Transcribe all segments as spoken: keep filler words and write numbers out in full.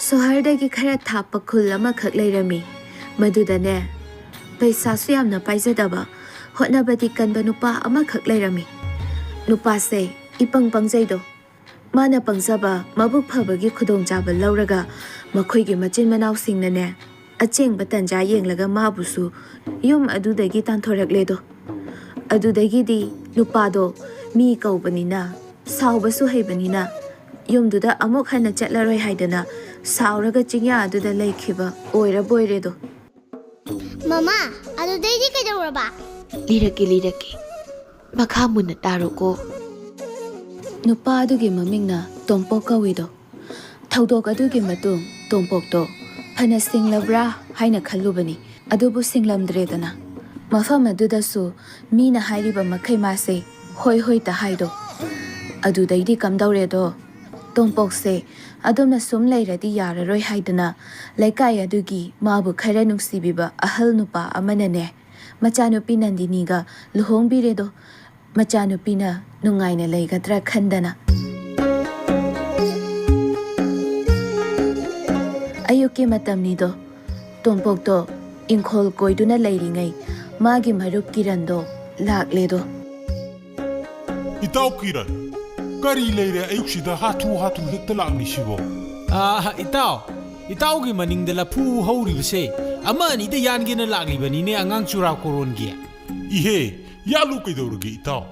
ꯁꯣꯍꯔꯗꯒꯤ ꯈꯔ ꯊꯥꯞꯄ ꯈꯨꯜ ꯑꯃꯈꯛ ꯂꯩꯔꯝꯃꯤ꯫ ꯃꯗꯨꯗꯅꯦ, ꯄꯩꯁꯥꯁꯨ ꯌꯥꯝꯅ ꯄꯥꯏꯖꯗꯕ, ꯍꯣꯠꯅꯕꯗꯤ ꯀꯟꯕ ꯅꯨꯄꯥ ꯑꯃꯈꯛ ꯂꯩꯔꯝꯃꯤ꯫ ꯅꯨꯄꯥꯁꯦ ꯏꯄꯪ ꯄꯪꯖꯩꯗꯣ꯫ ꯃꯥꯅ ꯄꯪꯖꯕ, ꯃꯕꯨꯛ ꯐꯕꯒꯤ ꯈꯨꯗꯣꯡꯆꯥꯕ ꯂꯧꯔꯒ ꯃꯈꯣꯏꯒꯤ ꯃꯆꯤꯟ ꯃꯅꯥꯎꯁꯤꯡꯅꯅꯦ, ꯑꯆꯦꯡꯕ ꯇꯟꯖꯥ ꯌꯦꯡꯂꯒ ꯃꯥꯕꯨꯁꯨ ꯌꯨꯝ ꯑꯗꯨꯗꯒꯤ ꯇꯥꯟꯊꯣꯔꯛꯂꯦꯗꯣ꯫ ꯑꯗꯨꯗꯒꯤꯗꯤ ꯅꯨꯄꯥꯗꯣ ꯃꯤ ꯀꯧꯕꯅꯤꯅ, ꯁꯥꯎꯕꯁꯨ ꯍꯩꯕꯅꯤꯅ, ꯌꯨꯝꯗꯨꯗ ꯑꯃꯨꯛ ꯍꯟꯅ ꯆꯠꯂꯔꯣꯏ ꯍꯥꯏꯗꯅ ꯁꯥꯎꯔꯒ ꯆꯤꯡꯌꯥ ꯑꯗꯨꯗ ꯂꯩꯈꯤꯕ ꯑꯣꯏꯔꯕꯣꯏꯔꯦꯗꯣ꯫ ꯃꯃꯥ, ꯑꯗꯨꯗꯩꯗꯤ ꯀꯩꯗꯧꯔꯕ? ꯂꯤꯔꯛꯀꯦ, ꯂꯤꯔꯛꯀꯦ꯫ ꯃꯈꯥ ꯃꯨꯟꯅ ꯇꯥꯔꯣꯀꯣ꯫ ꯅꯨꯄꯥ ꯑꯗꯨꯒꯤ ꯃꯃꯤꯡꯅ ꯇꯣꯝꯄꯣꯛ ꯀꯧꯏꯗꯣ꯫ ꯊꯧꯗꯣꯛ ꯑꯗꯨꯒꯤ ꯃꯇꯨꯡ ꯇꯣꯝꯄꯣꯛꯇꯣ ꯐꯅ ꯁꯤꯡꯂꯕ꯭ꯔꯥ ꯍꯥꯏꯅ ꯈꯜꯂꯨꯕꯅꯤ, ꯑꯗꯨꯕꯨ ꯁꯤꯡꯂꯝꯗ꯭ꯔꯦꯗꯅ꯫ ꯃꯐꯝ ꯑꯗꯨꯗꯁꯨ ꯃꯤꯅ ꯍꯥꯏꯔꯤꯕ ꯃꯈꯩ ꯃꯥꯁꯦ ꯍꯣꯏ ꯍꯣꯏꯇ ꯍꯥꯏꯗꯣ꯫ ꯑꯗꯨꯗꯩꯗꯤ ꯀꯝꯗꯧꯔꯦꯗꯣ? ꯇꯣꯝꯄꯣꯛꯁꯦ ꯑꯗꯨꯝꯅ ꯁꯨꯝ ꯂꯩꯔꯗꯤ ꯌꯥꯔꯔꯣꯏ ꯍꯥꯏꯗꯨꯅ ꯂꯩꯀꯥꯏ ꯑꯗꯨꯒꯤ ꯃꯥꯕꯨ ꯈꯔ ꯅꯨꯡꯁꯤꯕꯤꯕ ꯑꯍꯜ ꯅꯨꯄꯥ ꯑꯃꯅꯅꯦ, ꯃꯆꯥꯅꯨꯄꯤ ꯅꯟꯗꯤꯅꯤꯒ ꯂꯨꯍꯣꯡꯕꯤꯔꯦꯗꯣ꯫ ꯃꯆꯥꯅꯨꯄꯤꯅ ꯅꯨꯡꯉꯥꯏꯅ ꯂꯩꯒꯗ꯭ꯔꯥ ꯈꯟꯗꯅ꯫ ꯑꯌꯨꯛꯀꯤ ꯃꯇꯝꯅꯤꯗꯣ꯫ ꯇꯣꯝꯄꯣꯛꯇꯣ ꯏꯪꯈꯣꯜ ꯀꯣꯏꯗꯨꯅ ꯂꯩꯔꯤꯉꯩ ꯃꯥꯒꯤ ꯃꯔꯨꯞ ꯀꯤꯔꯟꯗꯣ ꯂꯥꯛꯂꯦꯗꯣ꯫ ꯏꯇꯥꯎ ꯀꯤꯔꯟ, ꯀꯔꯤ ꯂꯩꯔꯦ ꯑꯌꯨꯛꯁꯤꯗ ꯍꯥꯊꯨ ꯍꯥꯊꯨ ꯍꯦꯛꯇ ꯂꯥꯛꯂꯤꯁꯤꯕꯣ? ꯑꯥ, ꯏꯇꯥꯎ, ꯏꯇꯥꯎꯒꯤ ꯃꯅꯤꯡꯗ ꯂꯐꯨ ꯍꯧꯔꯤꯕꯁꯦ ꯑꯃ ꯑꯅꯤꯗ ꯌꯥꯟꯒꯦꯅ ꯂꯥꯛꯂꯤꯕꯅꯤꯅꯦ, ꯑꯉꯥꯡ ꯆꯨꯔꯥꯀꯣꯔꯣꯟꯒꯤ꯫ ꯏꯍꯦ, ꯌꯥꯜꯂꯨ ꯀꯩꯗꯧꯔꯒꯦ ꯏꯇꯥꯎ?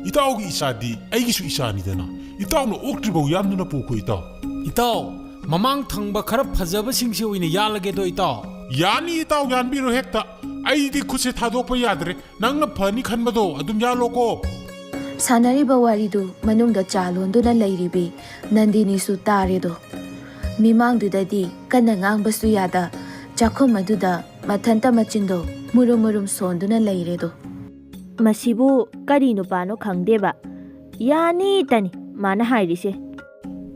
ꯏꯇꯥꯎꯒꯤ ꯏꯆꯥꯗꯤ ꯑꯩꯒꯤꯁꯨ ꯏꯆꯥꯅꯤꯗꯅ꯫ ꯏꯇꯥꯎꯅ ꯑꯣꯛꯇ꯭ꯔꯤꯐꯥꯎ ꯌꯥꯟꯗꯨꯅ ꯄꯨꯈꯣ ꯏꯇꯥꯎ꯫ ꯏꯇꯥꯎ, ꯃꯃꯥꯡ ꯊꯪꯕ ꯈꯔ ꯐꯖꯕꯁꯤꯡꯁꯦ ꯑꯣꯏꯅ ꯌꯥꯜꯂꯒꯦꯗꯣ ꯏꯇꯥꯎ꯫ ꯌꯥꯅꯤ ꯏꯇꯥꯎ, ꯌꯥꯟꯕꯤꯔꯣ ꯍꯦꯛꯇ꯫ ꯑꯩꯗꯤ ꯈꯨꯠꯁꯦ ꯊꯥꯗꯣꯛꯄ ꯌꯥꯗ꯭ꯔꯦ꯫ ꯅꯪꯅ ꯐꯅꯤ ꯈꯟꯕꯗꯣ ꯑꯗꯨꯝ ꯌꯥꯜꯂꯣꯀꯣ꯫ ꯁꯥꯟꯅꯔꯤꯕ ꯋꯥꯔꯤꯗꯨ ꯃꯅꯨꯡꯗ ꯆꯥ ꯂꯣꯟꯗꯨꯅ ꯂꯩꯔꯤꯕꯤ ꯅꯟꯗꯤꯅꯤꯁꯨ ꯇꯥꯔꯦꯗꯣ꯫ ꯃꯤꯃꯥꯡꯗꯨꯗꯗꯤ ꯀꯟꯅ ꯉꯥꯡꯕꯁꯨ ꯌꯥꯗ, ꯆꯥꯛꯈꯨꯝ ꯑꯗꯨꯗ ꯃꯊꯟꯇ ꯃꯆꯤꯟꯗꯣ ꯃꯨꯔꯨꯝ ꯃꯨꯔꯨꯝ ꯁꯣꯟꯗꯨꯅ ꯂꯩꯔꯦꯗꯣ꯫ ꯃꯁꯤꯕꯨ ꯀꯔꯤ ꯅꯨꯄꯥꯅꯣ ꯈꯪꯗꯦꯕ꯫ ꯌꯥꯅꯤꯇꯅꯤ ꯃꯥꯅ ꯍꯥꯏꯔꯤꯁꯦ꯫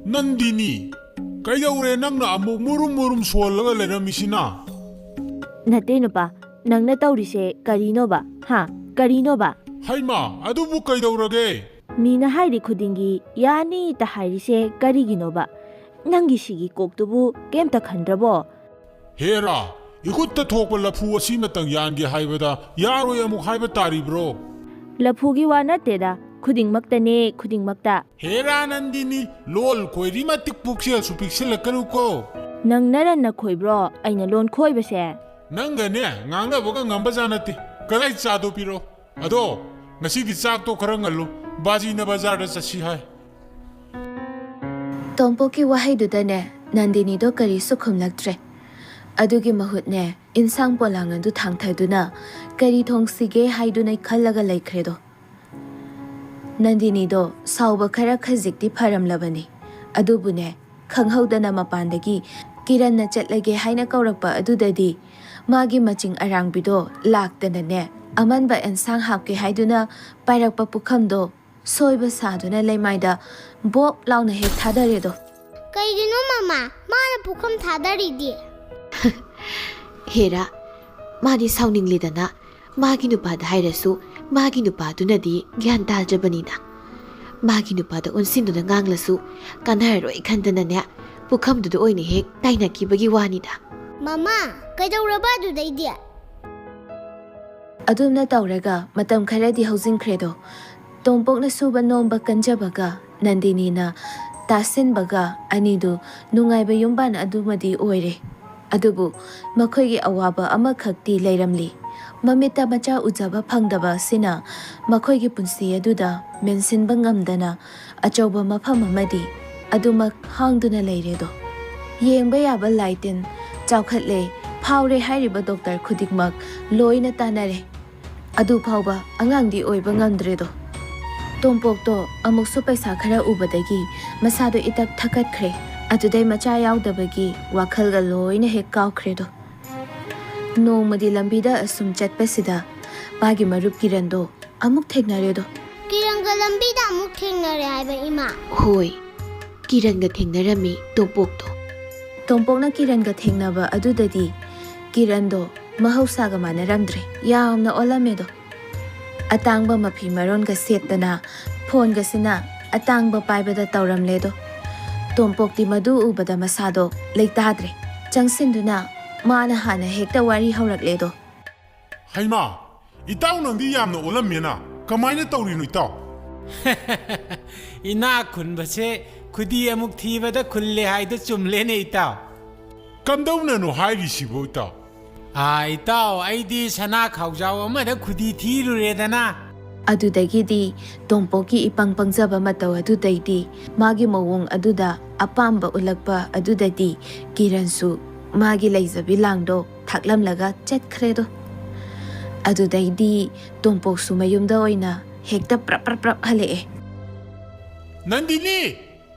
ꯅꯟꯗꯤꯅꯤ, ꯀꯩꯗꯧꯔꯦ ꯅꯪꯅ ꯑꯃꯨꯛ ꯃꯨꯔꯨꯝ ꯃꯨꯔꯨꯝ ꯁꯣꯜꯂꯒ ꯂꯩꯔꯝꯃꯤꯁꯤꯅ? ꯅꯠꯇꯦ ꯅꯨꯄꯥ, ꯅꯪꯅ ꯇꯧꯔꯤꯁꯦ ꯀꯔꯤꯅꯣꯕ? ꯍꯥ? ꯀꯔꯤꯅꯣꯕ? ꯍꯩꯃꯥ, ꯑꯗꯨꯕꯨ ꯀꯩꯗꯧꯔꯒꯦ? ꯃꯤꯅ ꯍꯥꯏꯔꯤ ꯈꯨꯗꯤꯡꯒꯤ ꯌꯥꯅꯤꯇ ꯍꯥꯏꯔꯤꯁꯦ ꯀꯔꯤꯒꯤꯅꯣꯕ? ꯅꯪꯒꯤ ꯁꯤꯒꯤ ꯀꯣꯛꯇꯨꯕꯨ ꯀꯩꯝꯇ ꯈꯟꯗ꯭ꯔꯕꯣ? ꯍꯦꯔꯥ, ꯏꯈꯨꯠꯇ ꯊꯣꯛꯄ ꯂꯐꯨ ꯑꯁꯤꯃꯇꯪ ꯌꯥꯟꯒꯦ ꯍꯥꯏꯕꯗ ꯌꯥꯔꯣꯏ ꯑꯃꯨꯛ ꯍꯥꯏꯕ ꯇꯥꯔꯤꯕ꯭ꯔꯣ? ꯂꯐꯨꯒꯤ ꯋꯥ ꯅꯠꯇꯦꯗ, ꯈꯨꯗꯤꯡꯃꯛꯇꯅꯦ, ꯈꯨꯗꯤꯡꯃꯛꯇ꯫ ꯍꯦꯔꯥ ꯅꯟꯗꯤꯅꯤ, ꯂꯣꯜ ꯈꯣꯏꯔꯤ ꯃꯇꯤꯛ ꯄꯨꯛꯆꯦꯜꯁꯨ ꯄꯤꯛꯁꯤꯜꯂꯛꯀꯅꯨꯀꯣ꯫ ꯅꯪ ꯅꯔꯟꯅ ꯈꯣꯏꯕ꯭ꯔꯣ ꯑꯩꯅ ꯂꯣꯟ ꯈꯣꯏꯕꯁꯦ? ꯅꯪꯒꯅꯦ ꯉꯥꯡꯅꯕꯒ ꯉꯝꯕꯖꯥꯠ ꯅꯠꯇꯦ꯫ ꯀꯗꯥꯏ ꯆꯥꯗꯣ ꯄꯤꯔꯣ꯫ ꯑꯗꯣ ꯉꯁꯤꯗꯤ ꯆꯥꯛꯇꯣ ꯈꯔ ꯉꯜꯂꯨ, ꯕꯥꯖꯤꯅ ꯕꯖꯥꯔꯗ ꯆꯠꯁꯤ ꯍꯥꯏ꯫ ꯇꯣꯝꯄꯣꯛꯀꯤ ꯋꯥꯍꯩꯗꯨꯗꯅꯦ ꯅꯟꯗꯤꯅꯤꯗꯣ ꯀꯔꯤꯁꯨ ꯈꯨꯝꯂꯛꯇ꯭ꯔꯦ꯫ ꯑꯗꯨꯒꯤ ꯃꯍꯨꯠꯅꯦ ꯏꯟꯁꯥꯡ ꯄꯣꯂꯥꯡ ꯑꯗꯨ ꯊꯥꯡꯊꯗꯨꯅ ꯀꯔꯤ ꯊꯣꯡꯁꯤꯒꯦ ꯍꯥꯏꯗꯨꯅ ꯈꯜꯂꯒ ꯂꯩꯈ꯭ꯔꯦꯗꯣ꯫ ꯅꯟꯗꯤꯅꯤꯗꯣ ꯁꯥꯎꯕ ꯈꯔ ꯈꯖꯤꯛꯇꯤ ꯐꯔꯝꯂꯕꯅꯤ꯫ ꯑꯗꯨꯕꯨꯅꯦ, ꯈꯪꯍꯧꯗꯅ ꯃꯄꯥꯟꯗꯒꯤ ꯀꯤꯔꯟꯅ ꯆꯠꯂꯒꯦ ꯍꯥꯏꯅ ꯀꯧꯔꯛꯄ ꯑꯗꯨꯗꯗꯤ ꯃꯥꯒꯤ ꯃꯆꯤꯡ ꯑꯔꯥꯡꯕꯤꯗꯣ ꯂꯥꯛꯇꯅꯅꯦ, ꯑꯃꯟꯕ ꯑꯦꯟꯁꯥꯡ ꯍꯥꯞꯀꯦ ꯍꯥꯏꯗꯨꯅ ꯄꯥꯏꯔꯛꯄ ꯄꯨꯈꯝꯗꯣ ꯁꯣꯏꯕ ꯁꯥꯗꯨꯅ ꯂꯩꯃꯥꯏꯗ ꯕꯣꯞ ꯂꯥꯎꯅ ꯍꯦꯛ ꯊꯥꯗꯔꯦꯗꯣ꯫ ꯀꯩꯒꯤꯅꯣ ꯃꯃꯥ, ꯃꯥꯅ ꯄꯨꯈꯝ ꯊꯥꯗꯔꯤꯗꯤ? ꯍꯦꯔꯥ, ꯃꯥꯗꯤ ꯁꯥꯎꯅꯤꯡꯂꯤꯗꯅ, ꯃꯥꯒꯤ ꯅꯨꯄꯥꯗ ꯍꯥꯏꯔꯁꯨ ꯃꯥꯒꯤ ꯅꯨꯄꯥꯗꯨꯅꯗꯤ ꯒ꯭ꯌꯥꯟ ꯇꯥꯗ꯭ꯔꯕꯅꯤꯗ꯫ ꯃꯥꯒꯤ ꯅꯨꯄꯥꯗ ꯑꯣꯟꯁꯤꯟꯗꯨꯅ ꯉꯥꯡꯂꯁꯨ ꯀꯥꯟꯅꯔꯔꯣꯏ ꯈꯟꯗꯅꯅꯦ, ꯄꯨꯈꯝꯗꯨꯗ ꯑꯣꯏꯅ ꯍꯦꯛ ꯇꯥꯏꯅꯈꯤꯕꯒꯤ ꯋꯥꯅꯤꯗ꯫ ꯃꯃꯥ, ꯀꯩꯗꯧꯔꯕ ꯑꯗꯨꯗꯩꯗꯤ? ꯑꯗꯨꯝꯅ ꯇꯧꯔꯒ ꯃꯇꯝ ꯈꯔꯗꯤ ꯍꯧꯖꯤꯟꯈ꯭ꯔꯦꯗꯣ꯫ ꯇꯣꯝꯄꯣꯛꯅ ꯁꯨꯕ ꯅꯣꯝꯕ ꯀꯟꯖꯕꯒ ꯅꯟꯗꯤꯅꯤꯅ ꯇꯥꯁꯤꯟꯕꯒ ꯑꯅꯤꯗꯨ ꯅꯨꯡꯉꯥꯏꯕ ꯌꯨꯝꯕꯥꯟ ꯑꯗꯨꯃꯗꯤ ꯑꯣꯏꯔꯦ꯫ ꯑꯗꯨꯕꯨ ꯃꯈꯣꯏꯒꯤ ꯑꯋꯥꯕ ꯑꯃꯈꯛꯇꯤ ꯂꯩꯔꯝꯂꯤ꯫ ꯃꯃꯤꯠꯇ ꯃꯆꯥ ꯎꯖꯕ ꯐꯪꯗꯕ ꯑꯁꯤꯅ ꯃꯈꯣꯏꯒꯤ ꯄꯨꯟꯁꯤ ꯑꯗꯨꯗ ꯃꯦꯟꯁꯤꯟꯕ ꯉꯝꯗꯅ ꯑꯆꯧꯕ ꯃꯐꯝ ꯑꯃꯗꯤ ꯑꯗꯨꯃꯛ ꯍꯥꯡꯗꯨꯅ ꯂꯩꯔꯦꯗꯣ꯫ ꯌꯦꯡꯕ ꯌꯥꯕ ꯂꯥꯏ ꯇꯤꯟ ꯆꯥꯎꯈꯠꯂꯦ, ꯐꯥꯎꯔꯦ ꯍꯥꯏꯔꯤꯕ ꯗꯣꯛꯇꯔ ꯈꯨꯗꯤꯡꯃꯛ ꯂꯣꯏꯅ ꯇꯥꯟꯅꯔꯦ꯫ ꯑꯗꯨ ꯐꯥꯎꯕ ꯑꯉꯥꯡꯗꯤ ꯑꯣꯏꯕ ꯉꯝꯗ꯭ꯔꯦꯗꯣ꯫ ꯇꯣꯝꯄꯣꯛꯇꯣ ꯑꯃꯨꯛꯁꯨ ꯄꯩꯁꯥ ꯈꯔ ꯎꯕꯗꯒꯤ ꯃꯁꯥꯗꯣ ꯏꯇꯛ ꯊꯛꯀꯠꯈ꯭ꯔꯦ꯫ ꯑꯗꯨꯗꯩ ꯃꯆꯥ ꯌꯥꯎꯗꯕꯒꯤ ꯋꯥꯈꯜꯒ ꯂꯣꯏꯅ ꯍꯦꯛ ꯀꯥꯎꯈ꯭ꯔꯦꯗꯣ꯫ ꯅꯣꯡꯃꯗꯤ ꯂꯝꯕꯤꯗ ꯑꯁꯨꯝ ꯆꯠꯄꯁꯤꯗ ꯃꯥꯒꯤ ꯃꯔꯨꯞ ꯀꯤꯔꯟꯗꯣ ꯑꯃꯨꯛ ꯊꯦꯡꯅꯔꯦꯗꯣ꯫ ꯀꯤꯔꯟꯒ ꯂꯝꯕꯤꯗ ꯑꯃꯨꯛ ꯊꯦꯡꯅꯔꯦ ꯍꯥꯏꯕ, ꯏꯃꯥ? ꯍꯣꯏ, ꯀꯤꯔꯟꯒ ꯊꯦꯡꯅꯔꯝꯃꯤ ꯇꯣꯝꯄꯣꯛꯇꯣ꯫ ꯇꯣꯝꯄꯣꯛꯅ ꯀꯤꯔꯟꯒ ꯊꯦꯡꯅꯕ ꯑꯗꯨꯗꯗꯤ ꯀꯤꯔꯟꯗꯣ ꯃꯍꯧꯁꯥꯒ ꯃꯥꯟꯅꯔꯝꯗ꯭ꯔꯦ, ꯌꯥꯝꯅ ꯑꯣꯜꯂꯝꯃꯦꯗꯣ꯫ ꯑꯇꯥꯡꯕ ꯃꯐꯤ ꯃꯔꯣꯟꯒ ꯁꯦꯠꯇꯅ ꯐꯣꯟꯒꯁꯤꯅ ꯑꯇꯥꯡꯕ ꯄꯥꯏꯕꯗ ꯇꯧꯔꯝꯂꯦꯗꯣ꯫ ꯇꯣꯝꯄꯣꯛꯇꯤ ꯃꯗꯨ ꯎꯕꯗ ꯃꯁꯥꯗꯣ ꯂꯩꯇꯥꯗ꯭ꯔꯦ꯫ ꯆꯪꯁꯤꯟꯗꯨꯅ ꯃꯥꯅ ꯍꯥꯟꯅ ꯍꯦꯛꯇ ꯋꯥꯔꯤ ꯍꯧꯔꯛꯂꯦꯗꯣ꯫ ꯍꯩꯃꯥ, ꯏꯇꯥꯎ ꯅꯪꯗꯤ ꯌꯥꯝꯅ ꯑꯣꯜꯂꯝꯃꯦꯅ꯫ ꯀꯃꯥꯏꯅ ꯇꯧꯔꯤꯅꯣ ꯏꯇꯥꯎ? ꯏꯅꯥꯛ ꯈꯨꯟꯕꯁꯦ ꯈꯨꯗꯤ ꯑꯃꯨꯛ ꯊꯤꯕꯗ ꯈꯨꯜꯂꯦ ꯍꯥꯏꯗꯣ ꯆꯨꯝꯂꯦꯅꯦ ꯏꯇꯥꯎ꯫ ꯀꯝꯗꯧꯅꯅꯣ ꯍꯥꯏꯔꯤꯁꯤꯕꯣ ꯏꯇꯥꯎ? ꯑꯥ ꯏꯇꯥꯎ, ꯑꯩꯗꯤ ꯁꯅꯥ ꯈꯥꯎꯖꯥꯎ ꯑꯃꯗ ꯈꯨꯗꯤ ꯊꯤꯔꯨꯔꯦꯗꯅ꯫ ꯑꯗꯨꯗꯒꯤꯗꯤ ꯇꯣꯝꯄꯣꯛꯀꯤ ꯏꯄꯪ ꯄꯪꯖꯕ ꯃꯇꯧ ꯑꯗꯨꯗꯩꯗꯤ, ꯃꯥꯒꯤ ꯃꯑꯣꯡ ꯑꯗꯨꯗ ꯑꯄꯥꯝꯕ ꯎꯠꯂꯛꯄ ꯑꯗꯨꯗꯗꯤ, ꯀꯤꯔꯟꯁꯨ ꯃꯥꯒꯤ ꯂꯩꯖꯕꯤ ꯂꯥꯡꯗꯣ ꯊꯥꯛꯂꯝꯂꯒ ꯆꯠꯈ꯭ꯔꯦꯗꯣ꯫ ꯑꯗꯨꯗꯩꯗꯤ ꯇꯣꯝꯄꯣꯛꯁꯨ ꯃꯌꯨꯝꯗ ꯑꯣꯏꯅ ꯍꯦꯛꯇ ꯄ꯭ꯔꯞ ꯄ꯭ꯔꯞ ꯄ꯭ꯔꯞ ꯍꯜꯂꯛꯑꯦ꯫ ꯅꯟꯗꯤꯅꯤ!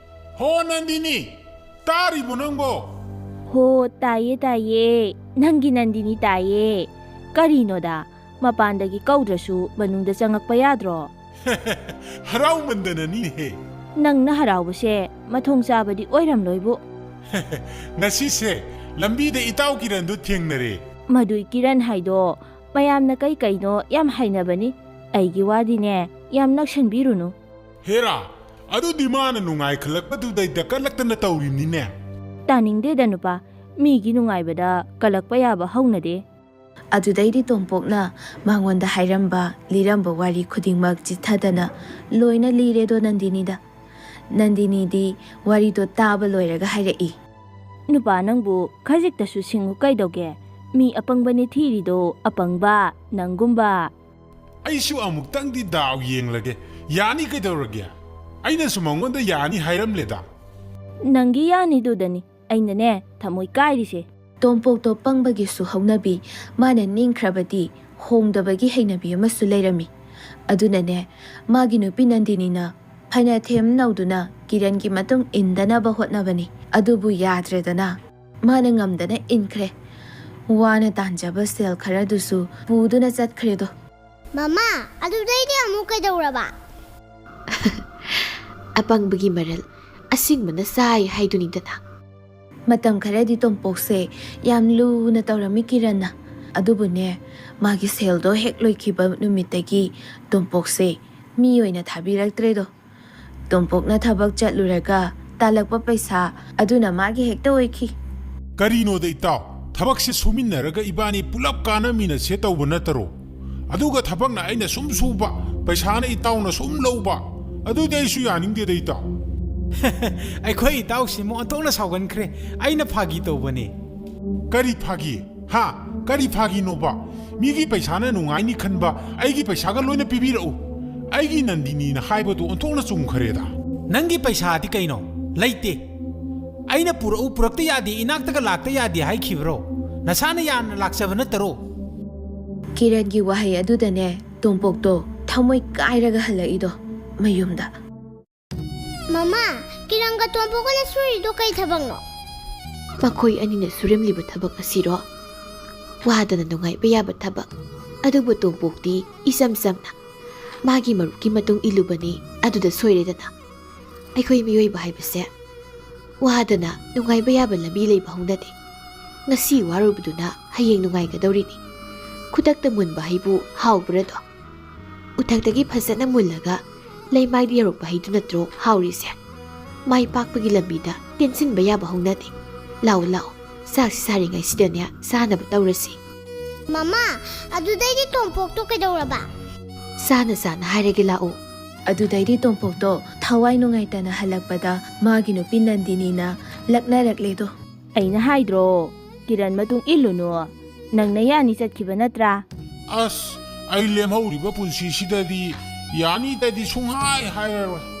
ꯍꯣ ꯅꯟꯗꯤꯅꯤ! ꯇꯥꯔꯤꯕꯣ ꯅꯪꯕꯣ? ꯍꯣ, ꯇꯥꯏꯌꯦ ꯇꯥꯏꯌꯦ꯫ ꯅꯪꯒꯤ ꯅꯟꯗꯤꯅꯤ ꯇꯥꯏꯌꯦ꯫ ꯀꯔꯤꯅꯣꯗ, ꯃꯄꯥꯟꯗꯒꯤ ꯀꯧꯗ꯭ꯔꯁꯨ ꯃꯅꯨꯡꯗ ꯆꯪꯉꯛꯄ ꯌꯥꯗ꯭ꯔꯣ? ꯍꯔꯥꯎꯃꯟꯗꯅꯅꯤꯅꯦꯍꯦ꯫ ꯅꯪꯅ ꯍꯔꯥꯎꯕꯁꯦ ꯃꯊꯣꯡ ꯆꯥꯕꯗꯤ ꯑꯣꯏꯔꯝꯂꯣꯏꯕꯨ꯫ ꯉꯁꯤꯁꯦ ꯂꯝꯕꯤꯗ ꯏꯇꯥꯎ ꯀꯤꯔꯟꯗꯨ ꯊꯦꯡꯅꯔꯦ꯫ ꯃꯗꯨꯏ ꯀꯤꯔꯟ ꯍꯥꯏꯗꯣ ꯃꯌꯥꯝꯅ ꯀꯩ ꯀꯩꯅꯣ ꯌꯥꯝ ꯍꯥꯏꯅꯕꯅꯤ꯫ ꯑꯩꯒꯤ ꯋꯥꯗꯤꯅꯦ ꯌꯥꯝ ꯅꯛꯁꯟꯕꯤꯔꯨꯅꯨ꯫ ꯍꯦꯔꯥ, ꯑꯗꯨꯗꯤ ꯃꯥꯅ ꯅꯨꯡꯉꯥꯏꯈꯠꯂꯛꯄꯗꯨꯗꯩꯗ ꯀꯜꯂꯛꯇꯅ ꯇꯧꯔꯤꯕꯅꯤꯅꯦ꯫ ꯇꯥꯅꯤꯡꯗꯦꯗ ꯅꯨꯄꯥ, ꯃꯤꯒꯤ ꯅꯨꯡꯉꯥꯏꯕꯗ ꯀꯜꯂꯛꯄ ꯌꯥꯕ ꯍꯧꯅꯗꯦ꯫ ꯑꯗꯨꯗꯩꯗꯤ ꯇꯣꯝꯄꯣꯛꯅ ꯃꯉꯣꯟꯗ ꯍꯥꯏꯔꯝꯕ ꯂꯤꯔꯝꯕ ꯋꯥꯔꯤ ꯈꯨꯗꯤꯡꯃꯛ ꯆꯤꯊꯗꯅ ꯂꯣꯏꯅ ꯂꯤꯔꯦꯗꯣ ꯅꯟꯗꯤꯅꯤꯗ꯫ ꯅꯟꯗꯤꯅꯤꯗꯤ ꯋꯥꯔꯤꯗꯣ ꯇꯥꯕ ꯂꯣꯏꯔꯒ ꯍꯥꯏꯔꯛꯏ꯫ ꯅꯨꯄꯥ ꯅꯪꯕꯨ ꯈꯖꯤꯛꯇꯁꯨ ꯁꯤꯡꯉꯨ ꯀꯩꯗꯧꯒꯦ? ꯃꯤ ꯑꯄꯪꯕꯅꯤ ꯊꯤꯔꯤꯗꯣ, ꯑꯄꯪꯕ ꯅꯪꯒꯨꯝꯕ꯫ ꯑꯩꯁꯨ ꯑꯃꯨꯛꯇꯪꯗꯤ ꯗꯥꯎ ꯌꯦꯡꯂꯒꯦ꯫ ꯌꯥꯅꯤ ꯀꯩꯗꯧꯔꯒꯦ? ꯑꯩꯅꯁꯨ ꯃꯉꯣꯟꯗ ꯌꯥꯅꯤ ꯍꯥꯏꯔꯝꯂꯦꯗ꯫ ꯅꯪꯒꯤ ꯌꯥꯅꯤꯗꯨꯗꯅꯤ ꯑꯩꯅꯅꯦ ꯊꯃꯣꯏ ꯀꯥꯏꯔꯤꯁꯦ꯫ ꯇꯣꯝꯄꯣꯛꯇꯣ ꯄꯪꯕꯒꯤꯁꯨ ꯍꯧꯅꯕꯤ, ꯃꯥꯅ ꯅꯤꯡꯈ꯭ꯔꯕꯗꯤ ꯍꯣꯡꯗꯕꯒꯤ ꯍꯩꯅꯕꯤ ꯑꯃꯁꯨ ꯂꯩꯔꯝꯃꯤ꯫ ꯑꯗꯨꯅꯅꯦ, ꯃꯥꯒꯤ ꯅꯨꯄꯤ ꯅꯟꯗꯤꯅꯤꯅ ꯐꯅ ꯊꯦꯝ ꯅꯧꯗꯨꯅ ꯀꯤꯔꯟꯒꯤ ꯃꯇꯨꯡ ꯏꯟꯗꯅꯕ ꯍꯣꯠꯅꯕꯅꯤ꯫ ꯑꯗꯨꯕꯨ ꯌꯥꯗ꯭ꯔꯦꯗꯅ, ꯃꯥꯅ ꯉꯝꯗꯅ ꯏꯟꯈ꯭ꯔꯦ꯫ ꯋꯥꯅ ꯇꯥꯟꯖꯕ ꯁꯦꯜ ꯈꯔꯗꯨꯁꯨ ꯄꯨꯗꯨꯅ ꯆꯠꯈ꯭ꯔꯦꯗꯣ꯫ ꯃꯃꯥ, ꯑꯗꯨꯗꯩꯗꯤ ꯑꯃꯨꯛ ꯀꯩꯗꯧꯔꯕ? ꯑꯄꯪꯕꯒꯤ ꯃꯔꯜ ꯑꯁꯤꯡꯕꯅ ꯆꯥꯏ ꯍꯥꯏꯗꯨꯅꯤꯗꯅ꯫ ꯃꯇꯝ ꯈꯔꯗꯤ ꯇꯣꯝꯄꯣꯛꯁꯦ ꯌꯥꯝ ꯂꯨꯅ ꯇꯧꯔꯝꯃꯤ ꯀꯤꯔꯟꯅ꯫ ꯑꯗꯨꯕꯨꯅꯦ, ꯃꯥꯒꯤ ꯁꯦꯜꯗꯣ ꯍꯦꯛ ꯂꯣꯏꯈꯤꯕ ꯅꯨꯃꯤꯠꯇꯒꯤ ꯇꯣꯝꯄꯣꯛꯁꯦ ꯃꯤ ꯑꯣꯏꯅ ꯊꯥꯕꯤꯔꯛꯇ꯭ꯔꯦꯗꯣ꯫ ꯇꯣꯝꯄꯣꯛꯅ ꯊꯕꯛ ꯆꯠꯂꯨꯔꯒ ꯇꯥꯜꯂꯛꯄ ꯄꯩꯁꯥ ꯑꯗꯨꯅ ꯃꯥꯒꯤ ꯍꯦꯛꯇ ꯑꯣꯏꯈꯤ꯫ ꯀꯔꯤꯅꯣꯗ ꯏꯇꯥꯎ, ꯊꯕꯛꯁꯦ ꯁꯨꯃꯤꯟꯅꯔꯒ ꯏꯕꯥꯅꯤ ꯄꯨꯂꯞ ꯀꯥꯟꯅꯃꯤꯟꯅꯁꯦ ꯇꯧꯕ ꯅꯠꯇꯔꯣ? ꯑꯗꯨꯒ ꯊꯕꯛꯅ ꯑꯩꯅ ꯁꯨꯝ ꯁꯨꯕ, ꯄꯩꯁꯥꯅ ꯏꯇꯥꯎꯅ ꯁꯨꯝ ꯂꯧꯕ, ꯑꯗꯨꯗꯤ ꯑꯩꯁꯨ ꯌꯥꯅꯤꯡꯗꯦꯗ ꯏꯇꯥꯎ꯫ ꯑꯩꯈꯣꯏ ꯏꯇꯥꯎꯁꯤꯃꯨꯛ ꯑꯣꯟꯊꯣꯛꯅ ꯁꯥꯎꯒꯟꯈ꯭ꯔꯦ꯫ ꯑꯩꯅ ꯐꯥꯒꯤ ꯇꯧꯕꯅꯦ꯫ ꯀꯔꯤ ꯐꯥꯒꯤ? ꯍꯥ? ꯀꯔꯤ ꯐꯥꯒꯤꯅꯣꯕ? ꯃꯤꯒꯤ ꯄꯩꯁꯥꯅ ꯅꯨꯡꯉꯥꯏꯅꯤ ꯈꯟꯕ ꯑꯩꯒꯤ ꯄꯩꯁꯥꯒ ꯂꯣꯏꯅ ꯄꯤꯕꯤꯔꯛꯎ꯫ ꯑꯩꯒꯤ ꯅꯟꯗꯤꯅꯤꯅ ꯍꯥꯏꯕꯗꯨ ꯑꯣꯟꯊꯣꯛꯅ ꯆꯨꯝꯈꯔꯦꯗ꯫ ꯅꯪꯒꯤ ꯄꯩꯁꯥꯗꯤ ꯀꯩꯅꯣ? ꯂꯩꯇꯦ꯫ ꯑꯩꯅ ꯄꯨꯔꯛꯎ ꯄꯨꯔꯛꯇ ꯌꯥꯗꯦ, ꯏꯅꯥꯛꯇꯒ ꯂꯥꯛꯇ ꯌꯥꯗꯦ ꯍꯥꯏꯈꯤꯕ꯭ꯔꯣ? ꯅꯁꯥꯅ ꯌꯥꯝꯅ ꯂꯥꯛꯆꯕ ꯅꯠꯇꯔꯣ? ꯀꯤꯔꯟꯒꯤ ꯋꯥꯍꯩ ꯑꯗꯨꯗꯅꯦ ꯇꯣꯝꯄꯣꯛꯇꯣ ꯊꯃꯣꯏ ꯀꯥꯏꯔꯒ ꯍꯜꯂꯛꯏꯗꯣ ꯃꯌꯨꯝꯗ꯫ ꯃꯃꯥ, ꯀꯤꯔꯟꯒ ꯇꯣꯝꯄꯣꯛꯀꯅ ꯁꯨꯔꯤꯗꯣ ꯀꯩ ꯊꯕꯛꯅꯣ? ꯃꯈꯣꯏ ꯑꯅꯤꯅ ꯁꯨꯔꯝꯂꯤꯕ ꯊꯕꯛ ꯑꯁꯤꯔꯣ? ꯋꯥꯗꯅ ꯅꯨꯡꯉꯥꯏꯕ ꯌꯥꯕ ꯊꯕꯛ꯫ ꯑꯗꯨꯕꯨ ꯇꯣꯝꯄꯣꯛꯇꯤ ꯏꯆꯝ ꯆꯝꯅ ꯃꯥꯒꯤ ꯃꯔꯨꯞꯀꯤ ꯃꯇꯨꯡ ꯏꯜꯂꯨꯕꯅꯤ, ꯑꯗꯨꯗ ꯁꯣꯏꯔꯦꯗꯅ꯫ ꯑꯩꯈꯣꯏ ꯃꯤꯑꯣꯏꯕ ꯍꯥꯏꯕꯁꯦ ꯋꯥꯗꯅ ꯅꯨꯡꯉꯥꯏꯕ ꯌꯥꯕ ꯂꯝꯕꯤ ꯂꯩꯕ ꯍꯧꯅꯗꯦ꯫ ꯉꯁꯤ ꯋꯥꯔꯨꯕꯗꯨꯅ ꯍꯌꯦꯡ ꯅꯨꯡꯉꯥꯏꯒꯗꯧꯔꯤꯅꯤ꯫ ꯈꯨꯗꯛꯇ ꯃꯨꯟꯕ ꯍꯩꯕꯨ ꯍꯥꯎꯕ꯭ꯔꯗꯣ? ꯎꯊꯛꯇꯒꯤ ꯐꯖꯅ ꯃꯨꯜꯂꯒ ꯂꯩꯃꯥꯏꯗ ꯌꯧꯔꯛꯄ ꯍꯩꯗꯨ ꯅꯠꯇ꯭ꯔꯣ ꯍꯥꯎꯔꯤꯁꯦ? ꯃꯥꯏ ꯄꯥꯛꯄꯒꯤ ꯂꯝꯕꯤꯗ ꯇꯦꯟꯁꯤꯟꯕ ꯌꯥꯕ ꯍꯧꯅꯗꯦ꯫ ꯂꯥꯛꯑꯣ, ꯂꯥꯛꯑꯣ, ꯆꯥꯛꯁꯤ ꯁꯥꯔꯤꯉꯩꯁꯤꯗꯅꯦ ꯆꯥꯅꯕ ꯇꯧꯔꯁꯤ꯫ ꯃꯃꯥ, ꯑꯗꯨꯗꯩꯗꯤ ꯇꯣꯝꯄꯣꯛꯇꯣ ꯀꯩꯗꯧꯔꯕ? ꯆꯥꯅ ꯆꯥꯅ ꯍꯥꯏꯔꯒꯦ, ꯂꯥꯛꯑꯣ꯫ ꯑꯗꯨꯗꯩꯗꯤ ꯇꯣꯝꯄꯣꯛꯇꯣ ꯊꯋꯥꯏ ꯅꯨꯡꯉꯥꯏꯇꯅ ꯍꯜꯂꯛꯄꯗ ꯃꯥꯒꯤ ꯅꯨꯄꯤ ꯅꯟꯗꯤꯅꯤꯅ ꯂꯛꯅꯔꯛꯂꯦꯗꯣ꯫ ꯑꯩꯅ ꯍꯥꯏꯗ꯭ꯔꯣ, ꯀꯤꯔꯟ ꯃꯇꯨꯡ ꯏꯜꯂꯨꯅꯨ꯫ ꯅꯪꯅ ꯌꯥꯅꯤ ꯆꯠꯈꯤꯕ ꯅꯠꯇ꯭ꯔꯥ? ꯑꯁ, ꯑꯩ ꯂꯦꯝꯍꯧꯔꯤꯕ ꯄꯨꯟꯁꯤꯁꯤꯗꯗꯤ ꯌꯥꯅꯤꯗꯗꯤ ꯁꯨꯡꯍꯥꯏ ꯍꯥꯏꯔꯔꯣꯏ꯫